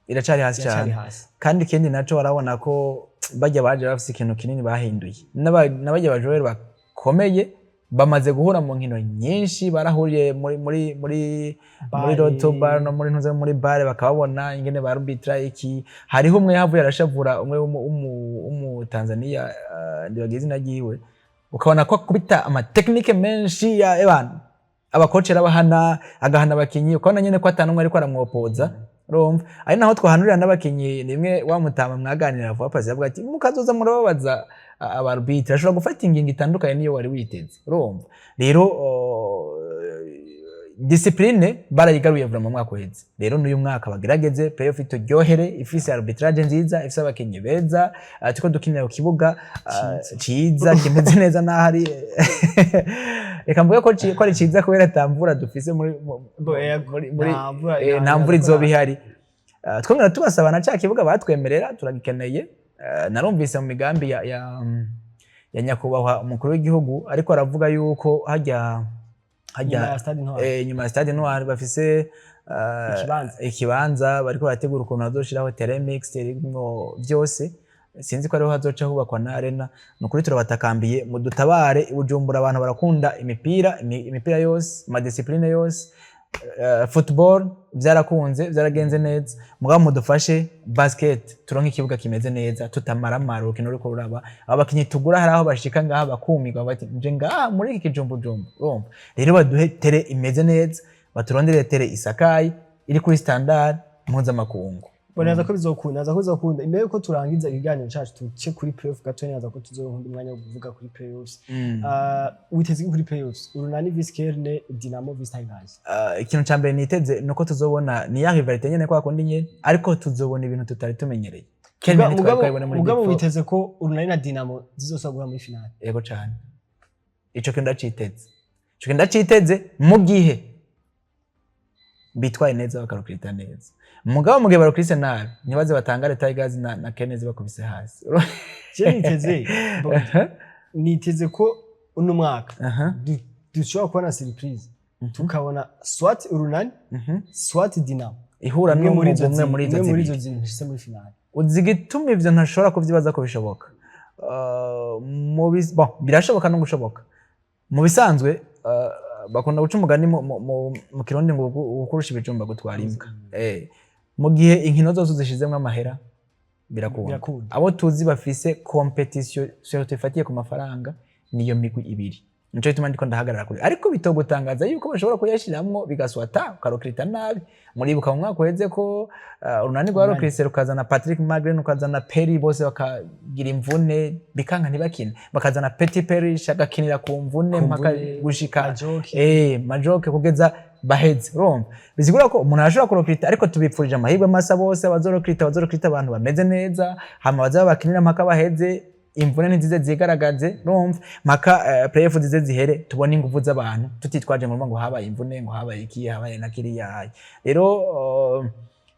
iracari hasi iracari cyane. Hasi. Kandi ikindi naco, barabona ko bajya baje bafise ikintu kinini bahinduye. N'abajya bajoweri bakomeye bamaze guhura mu nkino nyinshi, barahuriye muri Bare. Roto bar no muri ntuze muri bare, bakababona ingene ba arbitra iki. Hariho umwe yahavuye arashavura umwe w'umu Tanzania, ndibagiye izina ryiwe, ukabona ko akubita ama techniques menshi ya ebana, abakoci arabahana, agahana abakinyi, ukabona nyene ko atanumwe ariko aramwopoza. Urumva ari naho twahanurira n'abakinyi. Nimwe wa mutama mwaganira vuba pasi yavuga ati mukazoza murababaza aba arbitre, ashobora gufata ingingo itandukanye niyo wari witeze. Urumva rero discipline barayigaruye vuba mu mwaka uheze. Rero n'uyu mwaka bagerageze playoff ituryohere, ifise arbitrage nziza, ifise abakinyi beza, turiko dukinira ku kibuga ciza kimeze neza. N'ahari reka mvuge ko ko ari ciza kubera ata mvura dufise muri Bo, yego. muri Nta mvura- nta mvura izoba ihari. Twongera tubasaba na ca kibuga batwemerera, turagikeneye. Narumvise mu migambi ya nyakubahwa umukuru w'igihugu, ariko aravuga yuko hajya hajya Inyuma ya Stade Intwari. Inyuma ya Stade Intwari bafise Ikibanza. Ikibanza bariko barategura ukuntu bazoshiraho terrain mixte irimwo vyose. Sinzi ko ariho hazoca hubakwa na arena. Ni ukuri turabatakambiye mudutabare. I Bujumbura abantu barakunda imipira, imipira yose, ama disciplines yose. Football byarakunze, byaragenze neza, mugabo mudufashe basket turonke ikibuga kimeze neza, tutamaramara urukino ruriko ruraba. Aba bakinyi tugura hari aho bashika ngaha bakumirwa, bati nje ngaha muri iki kijumbujumbu. Urumva rero baduhe terrain imeze neza, baturonderere terrain isakaye iri kuri standard mpuzamakungu. Bonaza ko bizokunda, naza ko bizokunda. Imbere yuko turangiza ikiganiro cacu, tuce kuri playoff gato, naza ko tuzoronka umwanya wo kuvuga kuri playoffs. Witeze iki kuri playoffs? Urunani vs Kerne, Dinamo vs Tigers. Ikintu ca mbere niteze nuko tuzobona ni ya rivalité nyene kwa kundi nyene, ariko tuzobona ibintu tutari tumenyereye. Kerne ntitwari twabibone muri Mugabo Big Four. witeze ko Urunani na Dinamo zizosubira guhura muri finale? Yego cane, ico kintu ndaciteze, ico kintu ndaciteze mu gihe bitwaye neza, bakarukirita neza. Mugabo mu gihe barukirise nabi, ntibaze batangare Tigers na Kennedy bakubise hasi. Je niteze ko uno mwaka dushobora kubona surprise, tukabona soit Urunani, soit Dinamo ihura imwe muri izo n'umugwi umwe muri izo imwe muri izo zibiri. zibiri nshyize muri finale. Uzi igituma ivyo ntashobora kuvyibaza ko bishoboka? Bon, birashoboka no gushoboka. Mu bisanzwe bakunda guca umugani mu Kirundi ngo ukurusha ibijumba gutwara imbwa. Mu gihe inkino zose uzishizemwo amahera, birakunda. Birakunda. Abo tuzi bafise compétition surtout ifatiye ku mafaranga niyo migwi ibiri, nico gituma ndiko ndahagarara kuri, ariko bitogutangaza yuko bashobora kuyashiramwo bigaswata ukarokirita nabi. Muribuka mu mwaka uheze ko Urunani rwa Urunani. rokirise rukazana Patrick Magren, rukazana Perry, bose bakagira imvune bikanka ntibakine, bakazana Petit Perry agakinira ku mvune Ku mpaka mvune, gushika Majoke. Majoke kugeza baheze. Urumva bisigura ko umuntu arashobora kurokirita, ariko tubipfurije amahirwe masa bose bazorokirita abantu bameze neza, hama bazaba bakinira mpaka baheze, imvune ntizize zigaragaze. Urumva mpaka playoff zize zihere, tubone inguvu z'abantu tutitwaje ngo habaye imvune, ngo habaye iki, habaye na kiriya. Rero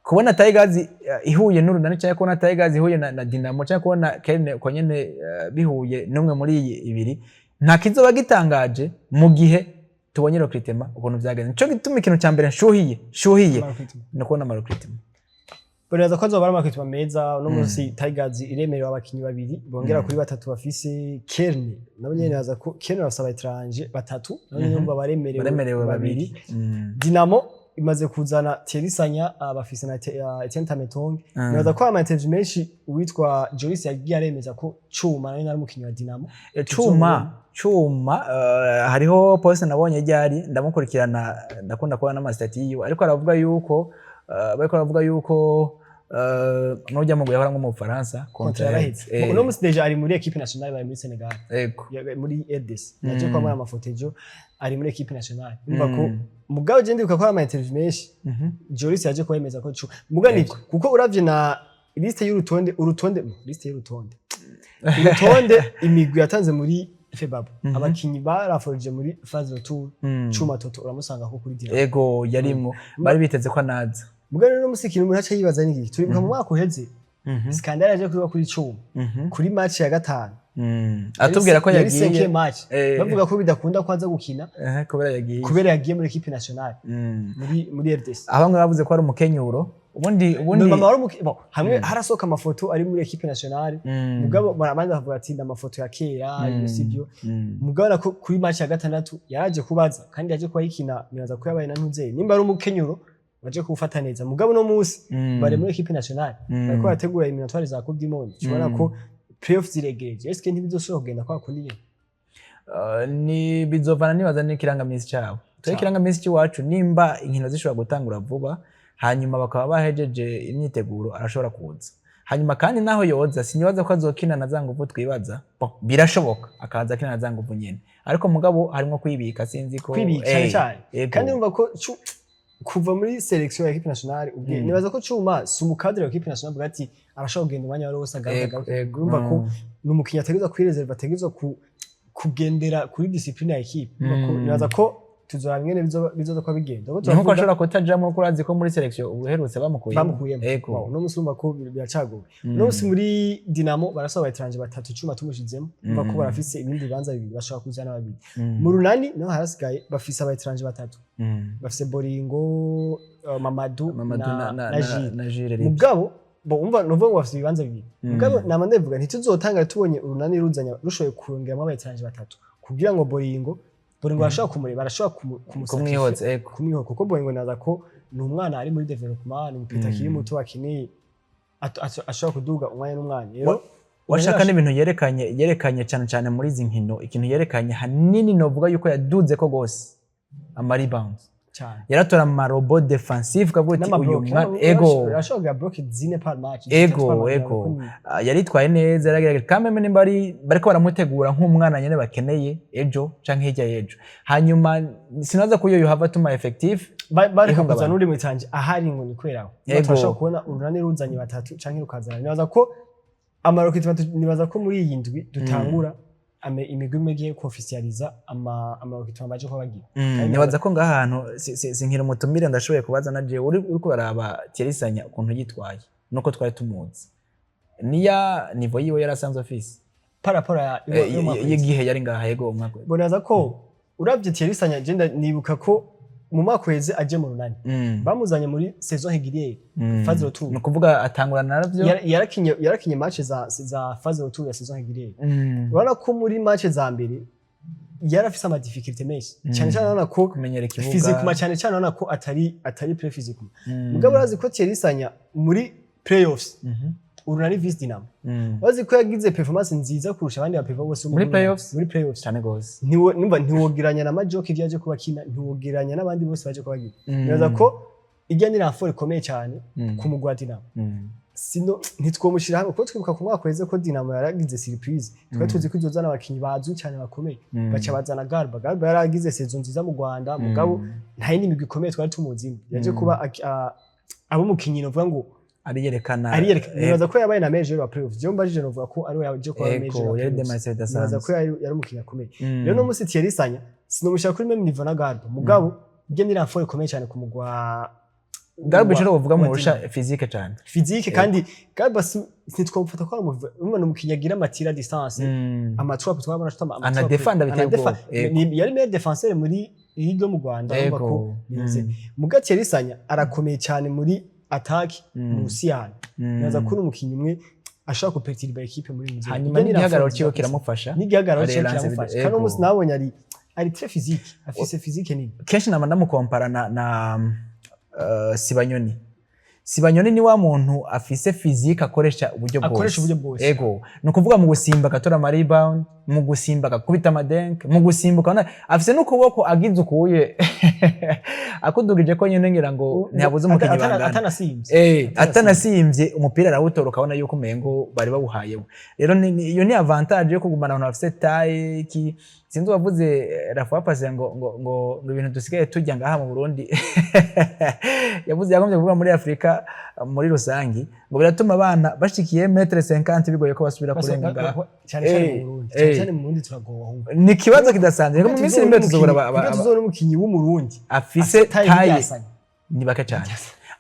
kubona Tigers ihuye n'Urunani, cyangwa kubona Tigers ihuye na Dinamo, cyangwa kubona Kerne uko nyene bihuye n'umwe muri iyi ibiri, nta kizoba gitangaje mu gihe tubonye recrutement ukuntu vyagenze. Nico gituma ikintu ca mbere nshuhiye ni ukubona ama recrutement. Baraza ko azoba ari ama recrutement meza. Uno munsi Tigers iremerewe abakinyi babiri bongera kuri batatu bafise. Kerne nabo nyene, baza ko Kerne bafise aba étranger batatu, nabo nyene urumva baremerewe. Baremerewe babiri. Dinamo imaze kuzana Thierry Sanya, bafise na Etienne Tametong. Nibaza ko ama interview menshi uwitwa Joyce yagiye aremeza ko Cuma nawe nari umukinyi wa Dinamo. Cuma hariho post nabonye ryari, ndamukurikirana, ndakunda kubona n'ama statuts yiwe, ariko aravuga yuko bariko aravuga yuko nujya mu yahora nko mu Bufaransa. Contrat yaraheze. Uno munsi déjà ari muri équipe nationale, bari muri Senegal. Muri RDC naje kwabona amafoto ejo, ari muri équipe nationale. Urumva ko mugabo je ndibuka ko hari ama interview menshi Joris yaje kwemeza ko Cuma muga nivyo, kuko uravye na liste y'urutonde, urutonde, liste y'urutonde, urutonde imigwi yatanze muri FEBABU, abakinyi baraforije muri phase retour, Cuma Toto uramusanga ko kuri Dinamo. Ego, yarimwo, bari biteze ko anaza. Muga rero musi ikintu umuntu aca yibaza ni iki: turibuka mu mwaka uheze scandale yaje kuba kuri Cuma kuri match ya gatanu. Atubwira ko Yari yagiye cinquième match, bavuga ko bidakunda ko aza gukina kubera yagiye. Kubera yagiye muri équipe nationale muri RDC. Aho bamwe bavuze ko ari umukenyuro, ubundi Mama wari bon, hamwe harasohoka amafoto ari muri équipe nationale, mugabo abandi bavuga ati ni amafoto ya kera, ibyo sibyo. Mugabo nako kuri match ya gatandatu yaraje kubaza, kandi yaje kuba yikina. Nibaza ko yabaye na ntuzeye nimba ari umukenyuro baje kuwufata neza. Mugabo no munsi bari muri équipe nationale, bariko barategura éliminatoires za Coupe du Monde. Tubona ko playoff ziregereje, eske ntibizosubira kugenda kwa kundi nyene? Ni bizovana nibaza n'ikirangamisi cyabo. Twe ikirangamisi cy'iwacu, nimba inkino zishobora gutangura vuba, hanyuma bakaba bahejeje imyiteguro, arashobora kuza. Hanyuma kandi naho yoza, sinibaza ko azokina na za nguvu twibaza. Bon, birashoboka akaza akina na za nguvu nyene, ariko mugabo harimo kwibika, sinzi ko Kwibika cyane cyane. Ego. Kandi urumva ko kuva muri sélection ya équipe nationale ubwe, nibaza ko Cuma si umu cadre wa équipe nationale avuga ati arashobora kugenda umwanya wari wose agaruka, agaruka. Urumva ko ni umukinnyi ategerezwa kwireserva, ategerezwa kugendera kuri discipline ya équipe. Urumva ko nibaza ko tuzoraba ingene bizoza kuba bigenda. Kuko Ni nkuko turavuga- ashobora kutajamwo ko urazi ko muri sélection ubuherutse bamukuyemo. Bamukuyemo. Ego. Wow, uno munsi urumva ko biracagoye. Uno munsi muri Dinamo barasaba aba étranger batatu, Cuma tumushizemo, urumva ko barafise ibindi bibanza bibiri, bashobora kuzana babiri. Mu Runani naho harasigaye, bafise aba étranger batatu. Bafise Boringo, Mamadou, Mamadou na na Gilles. Na Gilles Ribe. Mugabo bo umva nuvuga ngo bafise ibibanza bibiri. Mugabo nama ndabivuga, ntituzotanga tubonye Urunani ruzanya rushoboye kongeramo aba étranger batatu kugira ngo Boringo barashobora kumureba, barashobora kumwihoza, ego. Kumwihoza, kuko Boringo naza ko ni umwana ari muri développement, ni umu petit akiri muto akeneye ashobora kuduga umwanya n'umwanya. Rero Washaka n'ibintu yerekanye cyane cyane muri izi nkino, ikintu yerekanye hanini novuga yuko yaduze ko gose ama rebounds. Cyane. Yaratora ama rebonds défensifs, ukavuga uti uyu mwana, ego. Arashobora bloc zine par match. Ego. Yaritwaye neza, yaragerageje kameme. Nimba ari bariko baramutegura nk'umwana nyene bakeneye ejo canke hirya y'ejo. Hanyuma sinaza ko iyo yohava atuma effectif Bareka ihungabana. kuzana uri mwitanje ahari ngo ni kubera aho. Turashobora kubona Urunani ruzanye batatu canke rukazana, nibaza ko ama recrutement, nibaza ko muri iyi ndwi dutangura imigwi imwe igiye kuofficializa ama recrutement baje kuba bagira. Kandi Nibaza ko ngaha hantu sinkira umutumire, ndashoboye kubaza na jewe uriko uraraba Thierry Sanya ukuntu yitwaye nuko twari tumuzi, niya niveau yiwe yarasanzwe afise Par rapport ya y'umwaka uheze. y'igihe yari ngaha, yego, umwaka uheze. Bonaza ko uravye Thierry Sanya, je nibuka ko mu mwaka uheze aje mu Runani, bamuzanye muri saison régulière, phase retour. Ni ukuvuga atangurana navyo. Yarakinye match za phase retour ya saison régulière. Urabona ko muri match za mbere yarafise ama difficultés menshi, cyane cyane urabona ko kumenyera ikibuga. Physiquement, cyane cyane urabona ko atari prêt physiquement. Mugabo urazi ko Thierry Sanya muri playoffs, Urunani vs Dinamo, urazi ko yagize performance nziza kurusha abandi ba pivot bose bo mu Muri Burundi. playoffs? Muri playoffs. Cyane gose. Numva ntiwogeranya na Majoke ivyo yaje kuba akina, ntiwogeranya n'abandi bose baje kuba bagira. Nibaza ko ijya ni renfort ikomeye cyane ku mugwi wa Dinamo. Sino ntitwomushyira hamwe, kuko twibuka ku mwaka uheze ko Dinamo yaragize surprise. Twari tuzi ko izozana abakinyi bazwi cyane bakomeye, baca bazana Garba. Garba yaragize saison nziza mu Rwanda, mugabo nta yindi migwi ikomeye twari tumuzimo. Yaje kuba abo umukinyi novuga ngo ariyerekana. Ariyereka. Nibaza ko yabaye na meilleur wa playoffs. Jewe mbajije novuga ko ariwe yaje kuba meilleur wa Yari playoffs. démarré Nibaza idasanzwe. ko yari umukinyi akomeye. Rero no musi Thierry Sanya sinomushyira kuri même niveau na Garba, mugabo ijya ni renfort ikomeye cyane ku mugwi wa Garba ico bavuga wa murusha Dinamo. physique cyane. Physique, kandi Garba ntitwamufata ko ari umwe umukinyi agira ama tirs à distance, ama trois twabona tutama. Anadefenda biteye ubwoba. Yari meilleur défenseur muri ligue yo mu Rwanda, urumva ko bivuze. Muga Thierry Sanya arakomeye cyane muri attaque, musi yani. Nibaza ko ari umukinyi umwe ashobora kuperturba équipe muri muzi. Hanyuma n'igihagararo ciwe kiramufasha. N'igihagararo ciwe Arelance kiramufasha. ego. Kandi umunsi nabonye ari très physique, afise physique nini. Kenshi nama ndamukompara na Sibanyoni. Sibanyoni ni wa muntu afise physique, akoresha uburyo bwose. Akoresha uburyo bwose. Ego, ni ukuvuga mu gusimba agatora ama rebound, mu gusimba agakubita ama dunk, mu gusimba ukabona afise n'ukuboko agize ukuye akudugije ko nyene ngira ngo ntiyabuze umukinyi bangana. Atanasimvye. Atanasimvye umupira arawutora, ukabona yuko umengo bari bawuhaye we. Rero iyo ni avantage yo kugumana abantu bafise taille. Ki sinzi wavuze la fois passée ngo ibintu dusigaye turya ngaha mu Burundi, yavuze, yagombye kuvuga muri Afrika muri rusangi, ngo biratuma abana bashikiye mètre 50 bigoye ko basubira kurenga ngaho. Cyane cyane mu Burundi, cyane cyane mu Burundi turagowe ahubwo. Ni ikibazo kidasanzwe. Rero mu minsi iri imbere tuzobura tuzobona umukinyi w'Umurundi afise taille taille nk'iyasanye. Ni bake cyane.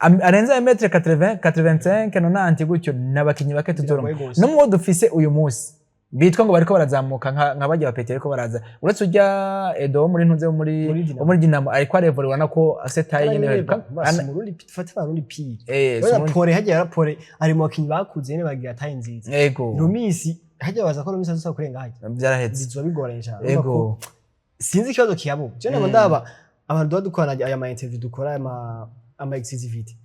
Arenze ya mètre 80, 85, 90 gutyo, n'abakinyi bake tuzoronka. Biragoye gose. No mu bo dufise uyu munsi bitwa ngo bariko barazamuka nka barya bapeti ariko baraza, uretse urya Edo wo muri ntuze wo muri Muri Dinamo. wo muri Dinamo, ariko arevura, ubona ko afise taille nyene. Basi Umurundi, dufate Abarundi pire. Si Urabona Pore hajya yara Pore ari mu bakinyi bakuze nyene bagira taille nziza. Rumisi hajya baza ko Rumisi azosa kurenga hajya. Vyarahetse. Bizoba bigoranye cyane. Urumva ko sinzi ikibazo kiyabo. Je nabo ndaba abantu duba dukorana aya ma interview, dukora aya ama exclusivity,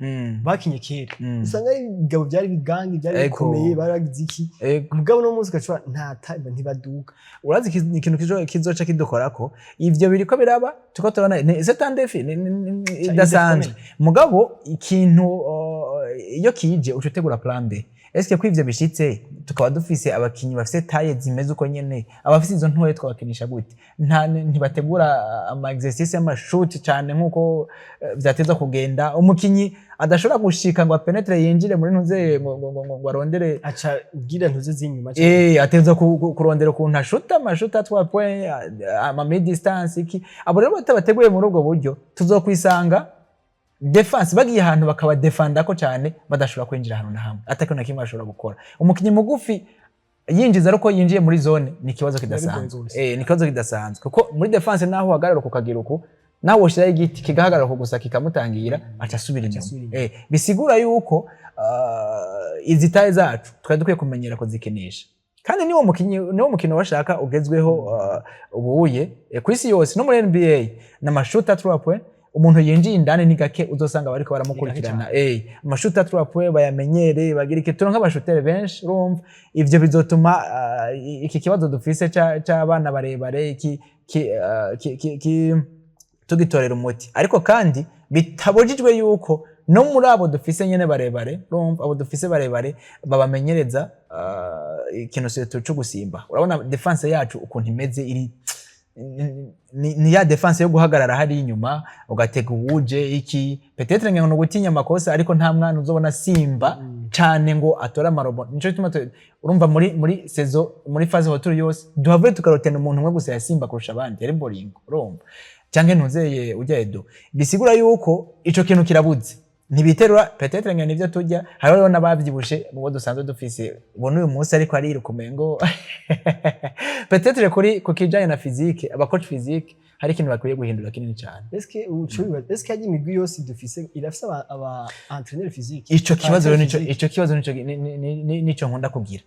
bakinye kera, usanga ari ibigabo byari bigangi, byari bikomeye, bari bagize iki. Mugabo no munsi ugacura nta taille, ntibaduga. Urazi ikintu kizoca kidukorako, ivyo biriko biraba, tuko turabona c'est un défi idasanzwe. Mugabo ikintu iyo kije uca utegura plan B. Eske ko ivyo bishitse tukaba dufise abakinyi bafise taille zimeze uko nyene, abafise izo ntoye twabakinisha gute? Nta ntibategura ama exercice y'amashuti cane nkuko vyateza kugenda. Umukinyi adashobora gushika ngo apenetre, yinjire muri ntuze ngo arondere. Aca gira ntuze z'inyuma. Ateza kurondera ukuntu ashuta amashuti à 3 points, ama mid distance iki. Abo rero batabateguye muri ubwo buryo, tuzokwisanga défense bagiye ahantu bakabadefandako cyane, badashobora kwinjira ahantu na hamwe, atakintu na kimwe bashobora gukora. Umukinyi mugufi yinjiza ariko yinjiye muri zone, ni ikibazo kidasanzwe. Rwose. Ni ikibazo kidasanzwe, kuko muri défense naho uhagarara kukagira uku, naho woshiraho igiti kigahagarara uku gusa kikamutangira, aca asubira inyuma. Asubira inyuma. Bisigura yuko izi taille zacu twari dukwiye kumenyera kuzikinisha, kandi niwo mukinyi, niwo mukino bashaka ugezweho ubuye ku isi yose no muri NBA n'amashuti à 3 points. Umuntu yinjiye indani ni gake uzosanga bariko baramukurikirana. Amashuti à 3 points bayamenyere, bagira iki, turonke abashutere benshi. Urumva ivyo bizotuma iki kibazo dufise c'abana barebare ki, ki, ki, ki, ki Tugitorera umuti, ariko kandi bitabujijwe yuko no muri abo dufise nyene barebare, urumva abo dufise barebare babamenyereza ikintu surtout co gusimba. Urabona défense yacu ukuntu imeze, iri ni ya défense yo guhagarara hari inyuma ugatega uwuje iki, peut-être ngo no gutinya amakosa, ariko nta mwana uzobona simba cane ngo atore ama rebonds. Nico gituma urumva muri saison, muri phase retour yose, duhavuye tukarotena umuntu umwe gusa yasimba kurusha abandi, yari Boringo, urumva, canke ntuzeye ujya Edo. Bisigura yuko ico kintu kirabuze, ntibiterura, peut-être ngo nivyo turya. Hariho rero n'abavyibushe mu bo dusanzwe dufise, ubona uyu munsi ariko ariruka umengo peut-être kuri ku kijanye na physique, aba coach physique hari ikintu bakwiye guhindura kinini cyane. Eske ucubibaza, eske hajya imigwi yose dufise irafise aba entraîneur physique? Ico kibazo rero nico physique. Ico kibazo nico nico nkunda kugira.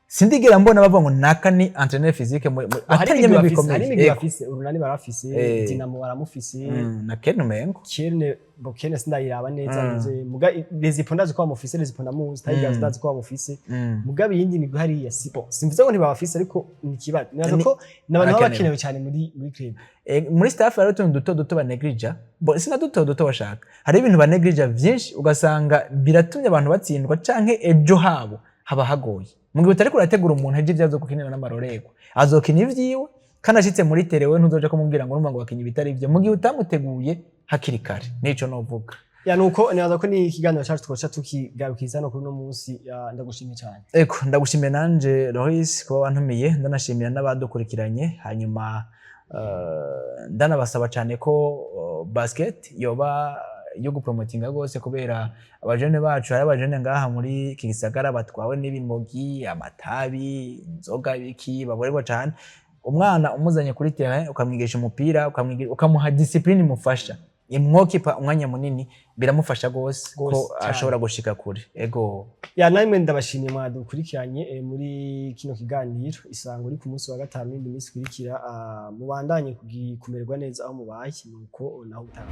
Sindigera mbona bavuga ngo naka ni entraîneur physique Hari atari imigwi nyamigwi bafise, ikomeye. hari imigwi Yego. bafise. Urunani barafise, Dinamo baramufise. Na Ken umengo. Kerne bo, Kerne sindayiraba neza. Nze muga Les Hippos ndazi ko bamufise, Les Hippos ndamuzi, Tigers ndazi ko bamufise. Mugabe iyindi migwi hariya si bon, simvuze ngo ntibabafise, ariko ni ikibazo nibaza ko n'abantu baba barakenewe. Bakenewe cyane muri club. Muri staff hari utuntu duto duto banegrija bo, sina duto duto bashaka, hari ibintu banegrija vyinshi, ugasanga biratumye abantu batsindwa canke ejo habo haba hagoye. Mu gihe utariko urategura umuntu ejo ivyo azogukinira n'amarorerwa, azokina ivyiwe, kandi ashitse muri terrain we ntuzoja kumubwira ngo urumva ngo bakinye ibitari ivyo, mu gihe utamuteguye hakiri kare. Nico novuga. Ya, nuko nibaza ko ni ikiganiro cyacu twoca tukigarukiza no kuri uno munsi. Ya, ndagushimiye cyane. Eko, ndagushimiye nanje Loris kuba wantumiye, ndanashimira n'abadukurikiranye. Hanyuma ndanabasaba cyane ko basket yoba yo gupromotinga rwose, kubera abajene bacu, hari abajene ngaha muri iki gisagara batwawe n'ibimogi, amatabi, inzoga, biki, baborerwa cyane. Umwana umuzanye kuri terrain ukamwigisha umupira, ukamuha discipline imufasha, imwokipa umwanya munini, biramufasha rwose ko Gose cane. ashobora gushika kure. Ego. Ya, namwe ndabashimiye mwadukurikiranye muri kino kiganiro isango uri ku munsi wa gatanu n'indi minsi ikurikira. Mubandanye kumererwa neza aho mubaye, nuko naho utaha.